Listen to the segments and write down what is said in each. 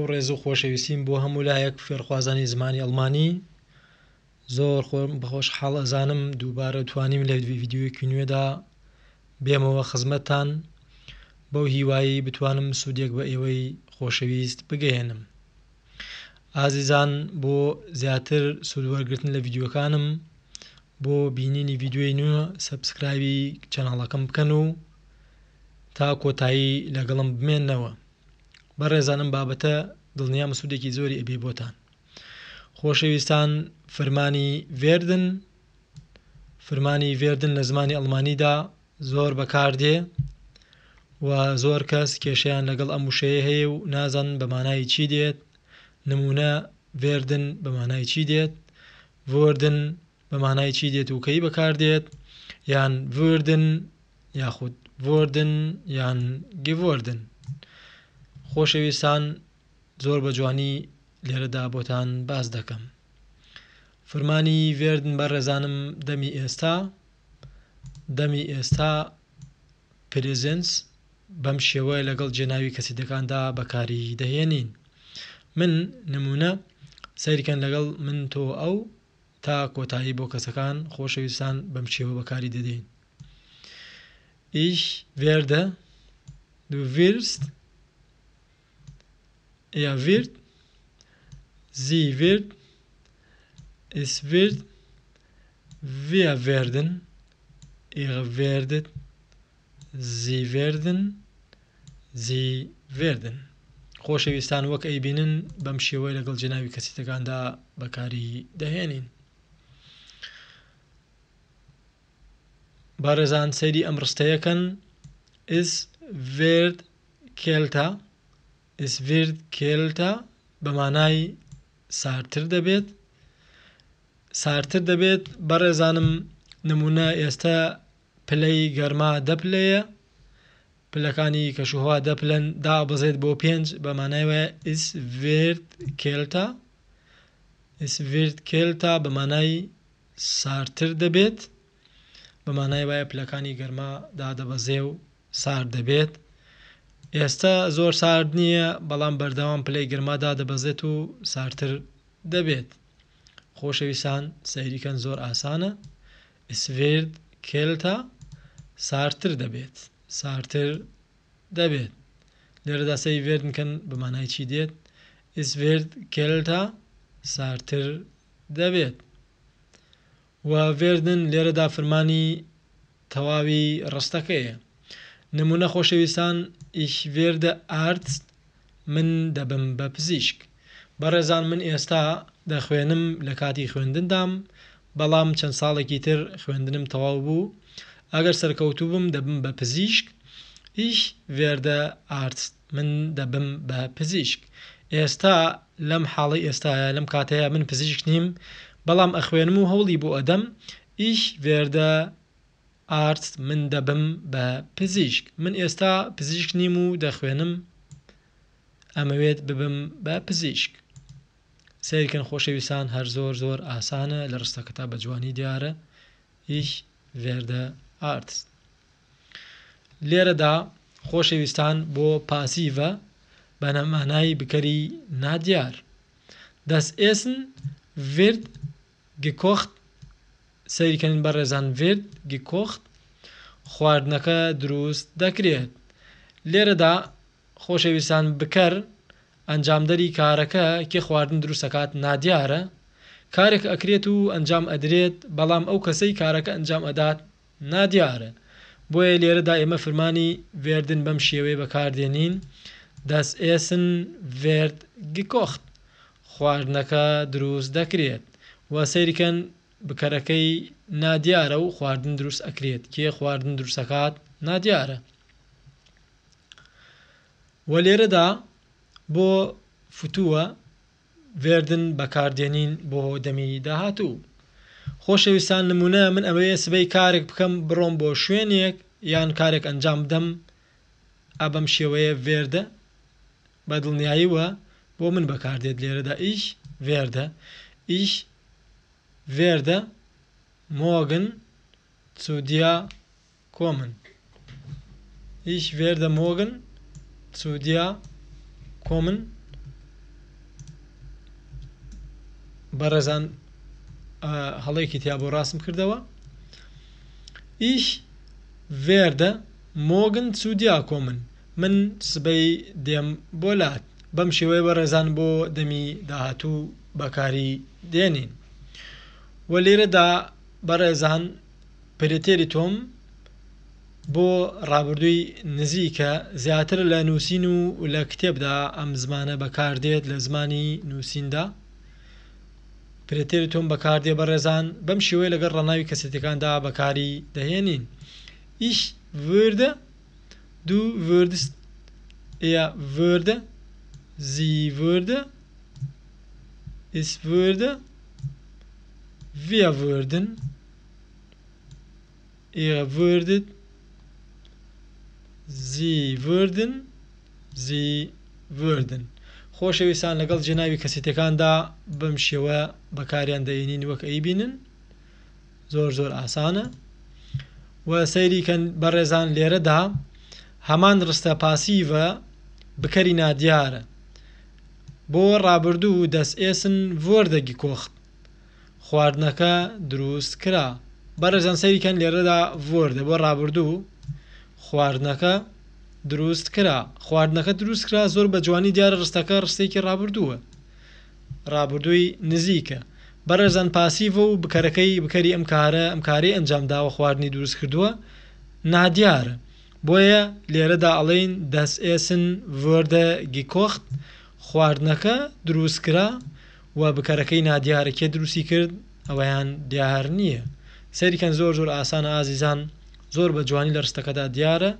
و ڕێز و خۆشەویستیم بۆ هەموو لایەک فێرخوازانی زمانی ئەڵمانی. زۆر خۆم بە خۆشحاڵ ئەزانم دووبارە توانیم لە ڤیدیۆیەکی نوێدا بێمەوە خزمەتتان بەو هیوایی بتوانم سوودێک بە ئێوەی خۆشەویست بگەیەنم. ئازیزان بۆ زیاتر سوود وەرگرتن لە ڤیدیۆکانم بۆ بینینی ڤیدیۆی نوێ subscribe ی channel ەکەم بکەن و تا کۆتایی لەگەڵم بمێنەوە. بەڕێزان ئەم بابەتە دڵنیام سوودێکی زۆری ئەبێ بۆتان. خۆشەویستان فرمانی werden فرمانی werden لە زمانی ئەڵمانیدا زۆر بەکاردێ و زۆر کەس کێشەیان لەگەڵ ئەم وشەیە هەیە و نازانن بە مانای چی دێت. نمونە werden بە مانای چی دێت، wurden بە مانای چی دێت و کەی بەکاردێت، یان würden یاخود wurden یان geworden. خۆشەویستان زۆر بە جوانی لێرەدا بۆتان باس دەکەم. فرمانی werden بەڕێزانم دەمی ئێستا، دەمی ئێستا Präsens بەم شێوەیە لەگەڵ جێناوی کەسیتەکاندا بەکاری دەهێنین. من نمونە سەیرکەن لەگەڵ من تۆ ئەو تا کۆتایی بۆ کەسەکان خۆشەویستان بەم شێوە بەکاری دەدەین. Ich werde, du wirst, er wird, sie wird, es wird, wir werden, ihr werdet, sie werden, sie werden. خۆشەویستان وەک ئەیبینن بەم شێوەیە لەگەڵ جێناوی کەسیتەکاندا بەکاری دەهێنین. بەڕێزان سەیری ئەم ڕستەیەکەن Es wird kälter، Es wird kälter بە مانای ساردتر دەبێت. ساردتر دەبێت بەڕێزانم نمونە ئێستا پلەی گەرما دە پلەیە، پلەکانی کەشوهەوا دە پلەن، دابەزێت بۆ پێنج بە مانای وایە Es wird kälter. Es wird kälter بە مانای ساردتر دەبێت، بە مانای وایە پلەکانی گەرما دادەبەزێ و سارد دەبێت. ئێستا زۆر سارد نییە، بەڵام بەردەوام پلەی گەرما دادەبەزێت و ساردتر دەبێت. خۆشەویستان سەیریکەن زۆر ئاسانە. Es wird kälter ساردتر دەبێت، ساردتر دەبێت. لێرەدا سەیری werden کەن بە مانای چی دێت. Es wird kälter ساردتر دەبێت. و werden لێرەدا فرمانی تەواوی ڕستەکەیە. نمونە خۆشەویستان Ich werde Arzt من دەبم بە پزیشک. بەڕێزان من ئێستا دەخوێنم لە کاتی خوێندندام، بەڵام چەند ساڵێکی تر خوێندنم تەواو بوو، ئەگەر سەرکەوتوو بم دەبم بە پزیشک. Ich werde Arzt من دەبم بە پزیشک. ئێستا لەم حاڵەی ئێستایا لەم کاتەیا من پزیشک نیم، بەڵام ئەخوێنم و هەوڵی بۆ ئەدەم. Ich werde Arzt من دەبم بە پزیشک. من ئێستا پزیشک نیم و دەخوێنم، ئەمەوێت ببم بە پزیشک. سەیرکەن خۆشەویستان هەر زۆر زۆر ئاسانە، لە ڕستەکەتا بە جوانی دیارە. Ich werde Arzt. لێرەدا خۆشەویستان بۆ پاسیڤە بە مانای بکەری نادیار. Das Essen wird gekocht. سەیرکەن بەڕێزان wird gekocht خواردنەکە دروست دەکرێت. لێرەدا خۆشەویستان بکەر ئەنجامدەری کارەکە کێ خواردن دروست ئەکات نادیارە. کارێک ئەکرێت و ئەنجام ئەدرێت، بەڵام ئەو کەسەی کارەکە ئەنجام ئەدات نادیارە. بۆیە لێرەدا ئێمە فرمانی werden بەم شێوەیە بەکاردێنین. Das Essen wird gekocht. خواردنەکە دروست دەکرێت. و سەیرکەن بکەرەکەی نادیارە و خواردن دروست ئەکرێت. کێ خواردن دروست ئەکات نادیارە. و لێرەدا بۆ فتووە werden بەکاردێنین بۆ دەمی داهاتوو. خۆشەویستان نمونە من ئەمەوێ سبەی کارێک بکەم، بڕۆم بۆ شوێنێک یان کارێک ئەنجام بدەم، ئا بەم شێوەیە werde بە دڵنیاییوە بۆ من بەکاردێت. لێرەدا Ich werde، Ich werde morgen zu dir kommen. Ich werde morgen zu dir kommen. بەڕێزان هەڵەیەکی تیا بۆ ڕاستم کردەوە. Ich werde morgen zu dir kommen. من سبەی دێم بۆ لات. بەم شێوەیە بەڕێزان بۆ دەمی داهاتوو بەکاری دێنین. وە لێرەدا بەڕێزان Präteritum بۆ ڕابردووی نزیکە زیاتر لە نووسین و لە کتێبدا ئەم زمانە بەکاردێت لە زمانی نووسیندا Präteritum بەکاردێ بەڕێزان بەم شێوەیە لەگەڵ ڕاناوی کەسێتەکاندا بەکاری دەهێنین. Ich würde, du würdest, er würde, sie würde, es würde, wir würden, ihr würdet, sie würden, sie würden. خۆشەویستان لەگەڵ جێناوی کەسێتەکاندا بەم شێوە بەکاریان دەێنین وەک ئەیبینن زۆر زۆر ئاسانە. و سەیری کەن بەڕێزان لێرەدا هەمان ڕستە پاسیڤە بکەری نادیارە. بۆ ڕابردوو das Essen wurde gekocht. خواردنەکە دروست کرا. بەڕێزان سەیری کەن لێرەدا wurde بۆ ڕابردوو خواردنەکە دروست کرا. خواردنەکە دروست کرا زۆر بە جوانی دیارە ڕستەکە ڕستێکی ڕابردووە، ڕابردووی نزیکە. بەڕێزان پاسیڤە و بکەرەکەی بکەری ئەم کارە ئەم کارەی ئەنجام داوە خواردنی دروست کردووە نادیارە. بۆیە لێرەدا ئەڵێین das Essen wurde gekocht خواردنەکە دروست کرا و بکەرەکەی نادیارە کێ دروستی کرد ئەوەیان دیار نییە. سەیریکەن زۆر زۆر ئاسانە ئازیزان، زۆر بە جوانی لە ڕستەکەدا دیارە.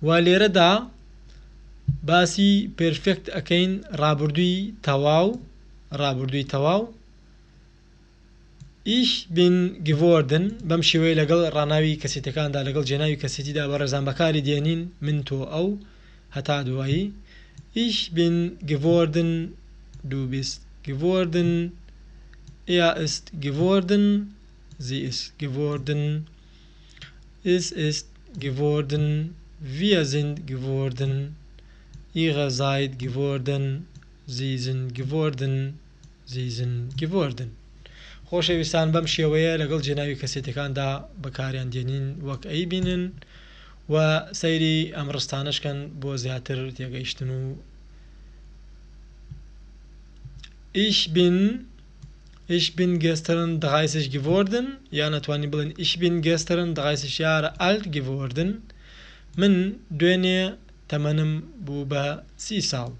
و لێرەدا باسی Perfekt ئەەکەین ڕابردووی تەواو، ڕابردووی تەواو. Ich bin geworden بەم شێوەیە لەگەڵ ڕاناوی کەسێتەکاندا لەگەڵ جێناوی کەسێتیدا بەڕێزان بەکاری دێنین من تۆ ئەو هەتا دوایی. Ich bin geworden, du bist geworden, er ist geworden, sie ist geworden, es ist geworden, wir sind geworden, ihr seid geworden, sie sind geworden, sie sind geworden. خۆشەویستان بەم شێوەیە لەگەڵ جێناوی کەسێتەکاندا بەکاریان دێنین وەک ئەیبینن و سەیری ئەم ڕستانەشکەن بۆ زیاتر تێگەیشتن و Ich bin Ich bin gestern 30 geworden یان ئەتوانی بڵێن Ich bin gestern 30 Jahre alt geworden من دوێنێ تەمەنم بوو بە 30 ساڵ.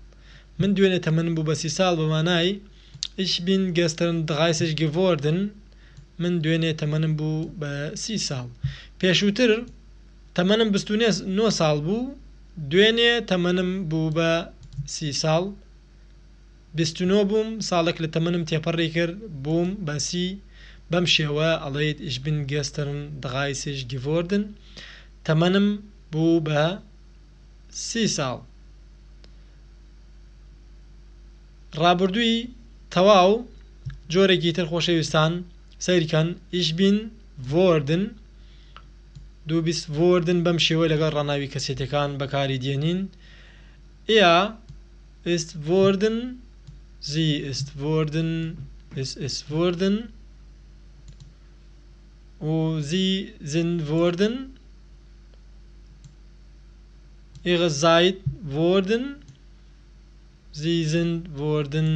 من دوێنێ تەمەنم بوو بە 30 ساڵ بە مانای Ich bin gestern 30 geworden من دوێنێ تەمەنم بوو بە 30 ساڵ. پێشووتر تەمەنم 29 ساڵ بوو، دوێنێ تەمەنم بوو بە 30 ساڵ. 29 بووم، ساڵێک لە تەمەنم تێپەڕی کرد بووم بە 30. بەم شێوە ئەڵێیت Ich bin gestern 30 geworden تەمەنم بوو بە 30 ساڵ. ڕابردووی تەواو جۆرێکی تر خۆشەویستان سەیرکەن Ich bin worden du bist worden بەم شێوە لەگەڵ ڕاناوی کەسێتەکان بەکاری دێنین. Er ist worden, sie ist worden, es ist worden و sie sind worden, ihr seid worden, sie sind worden,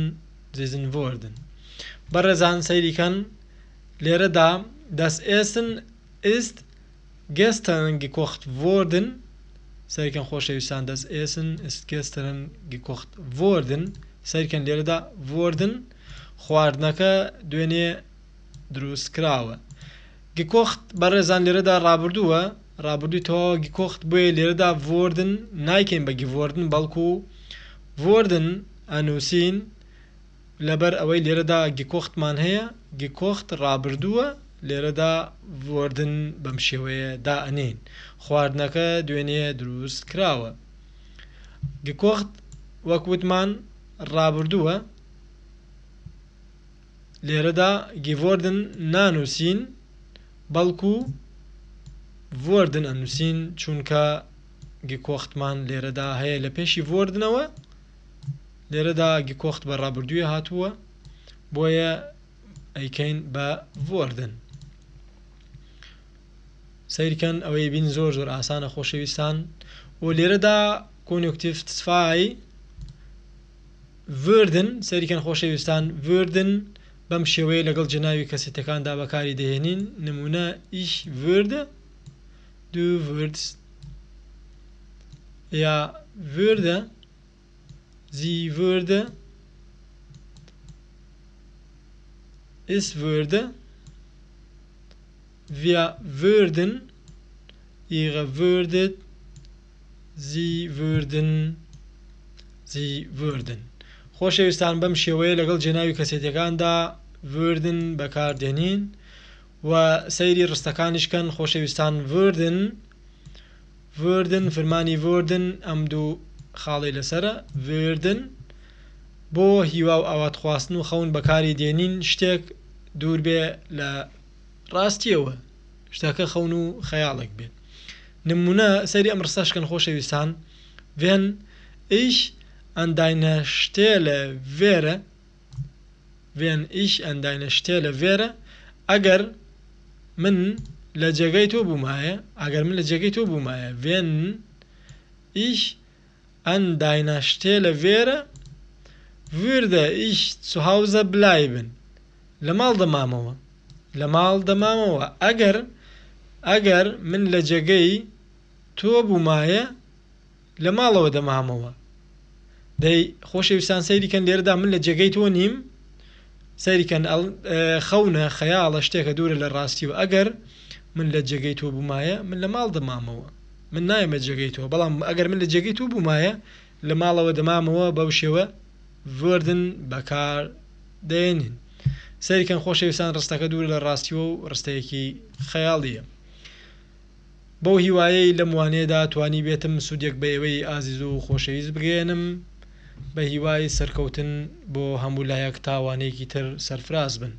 sie sind worden. بەڕێزان سەیریکەن لێرەدا das Essen ist gestern gekocht worden سەیرکەن خۆشەویستان das Essen ist gestern gekocht worden سەیرکەن لێرەدا worden خواردنەکە دوێنێ دروست کراوە. gekocht بەڕێزان لێرەدا ڕابردووە، ڕابردووی تەواوە gekocht بۆیە لێرەدا worden نایکەین بە geworden بەڵکو worden ئەنووسین لەبەر ئەوەی لێرەدا gekochtمان هەیە، gekocht ڕابردووە لێرەدا worden بەم شێوەیە دائەنین. خواردنەکە دوێنێ دروست کراوە. gekocht وەک وتمان ڕابردووە، لێرەدا geworden نانووسین بەڵکو worden ئەنووسین چونکە gekochtمان لێرەدا هەیە لە پێشی وردنەوە. لێرەدا gekocht بە ڕابردووی هاتووە بۆیە ئەیکەین بە worden. سەیرکەن ئەوەی بین زۆر زۆر ئاسانە خۆشەویستان و لێرەدا Konjunktiv zwei würden سەیرکەن خۆشەویستان würden بەم شێوەیە لەگەڵ جێناوی کەسێتەکاندا بەکاری دەهێنین نمونە ich würde du würdest er würde sie würde es würde wir würden ihr würdet sie würden sie würden خۆشەویستان بەم شێوەیە لەگەڵ جێناوی کەسێتیەکاندا würden بەکاردێنین و سەیری ڕستەکانیش کەن خۆشەویستان würden würden فرمانی würden ئەم دوو خاڵی لەسرە würden بۆ هیوا و ئاوات خواستن و خەون بەکاری دێنین شتێک دوور بێ لە ڕاستیەوە شتەکە خەون و خەیاڵێک بێت نمونە سەیری ئەم ڕستەش کەن خۆشەویستان wenn ich an deiner Stelle wäre wenn ich an deiner Stelle wäre ئەگەر من لە جێگەی تۆ بوومایە ئەگەر من لە جێگەی تۆ بوومایە wenn ich an deiner Stelle wäre würde ich zu Hause bleiben لە ماڵ دەمامەوە لە ماڵ دەمامەوە ئەگەر ئەگەر من لە جێگەی تۆ بوومایە لە ماڵەوە دەمامەوە دەی خۆشەویستان سەیری کەن لێرەدا من لە جێگەی تۆ نیم سەیری کەن خەونە خەیاڵە شتێکە دوورە لە ڕاستیەوە ئەگەر من لە جێگەی تۆ بوومایە من لە ماڵ دەمامەوە من نایەمە جێگەی تۆ بەڵام ئەگەر من لە جێگەی تۆ بوومایە لە ماڵەوە دەمامەوە بەو شێوە würden بەکار دێنین سەیری کەن خۆشەویستان ڕستەکە دوورە لە ڕاستیەوە و ڕستەیەکی خەیاڵیە بەو هیوایەی لەم وانەیەدا توانی بێتم سوودێک بە ئێوەی ئازیز و خۆشەویست بگەیەنم بە هیوای سەرکەوتن بۆ هەموو لایەک تا وانەیەکی تر سەرفراز بن.